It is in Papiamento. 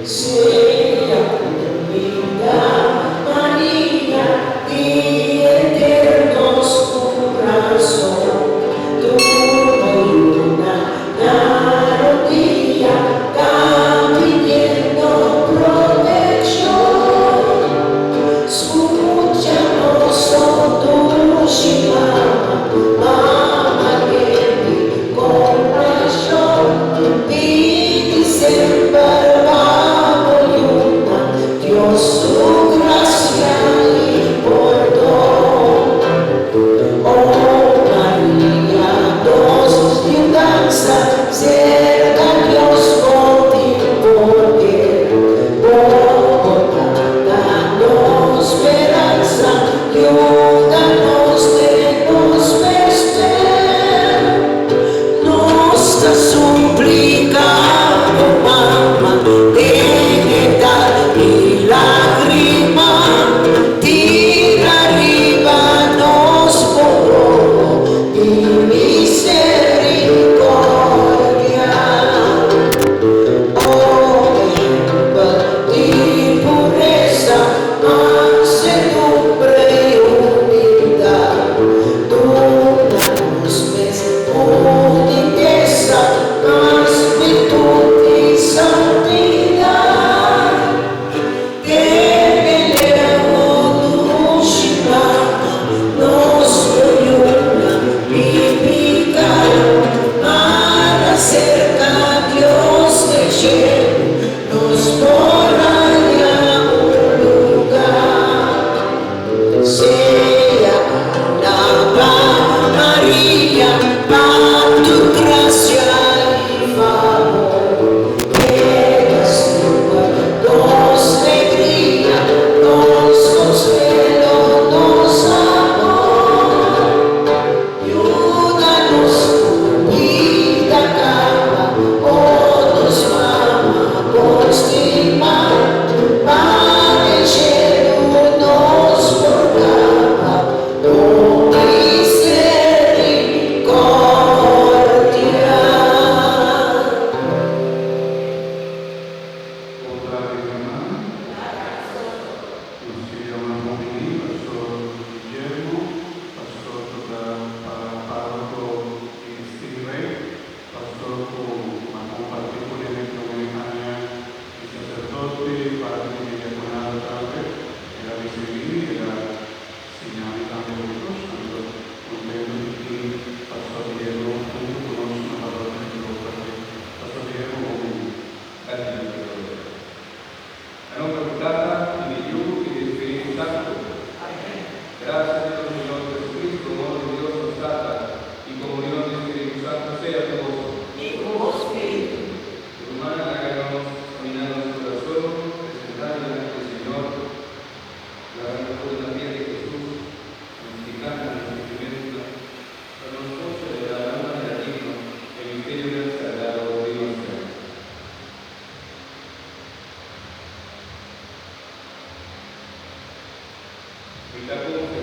Sea kuminda Maria di henter nos kurason, Tur bo yunan na rodia ta pidiendo protekshon. Skucha nos, o dushi Mama, Mama yen di kompashon, Pidi semper pa bo yunan Dios su grasia i pordon. O Maria, nos yudansa, serka Dios bo tin poder. Bo ta nos speransa, yuda nos den nos mester. Nos ta supliká bo, Mama, den edat i lágrima, tira riba nos bo wowo di miserikòrdia. O ehèmpel di puresa, mansedumbre i humildat, duna nos mes bunitesa, mas birtut i santidat. Tene leu, dushi Mama, nos lo yunan di piká, mara serka Dios den shelu, nos por haña un lugá. Sea alabá Maria, pa tur grasia i fabor. E ta semper nos alegria, nos konsuelo, nos amor. Yuda nos ku bida kaba, o nos Mama bon stimá, pa den shelu nos por kaba ku miserikòrdia. Bon tardi, ruman. Nos ke yama bon biní Pastor Guillermo, pastor ku ta pároko di Stingray, pastor ku a kompartí kuné den promé aña di saserdote, parti di e diakonado tambe. El a risibí mi, el a siña mi tambe hopi kos. Anto kontentu di tin Pastor Guillermo huntu ku nos na parrokia di Loopkwartier. Pastor Guillermo, bon biní. Danki, Pastor Roberto. Na nomber di Tata, i di Yu, i di Spiritu Santu. Grasia di nos Señor Jesucristo, amor di Dios nos Tata, i komunion di Spiritu Santu sea ku boso. I ku bo spiritu. Rumannan, laga nos saminá nos kurason, presentá dilanti di Señor. Laga nos pone na pia di Hesus nos pikánan i sufrimentunan, pa nos por selebrá na un manera digno e misterionan sagrado di nos fe. Mi ta konfia.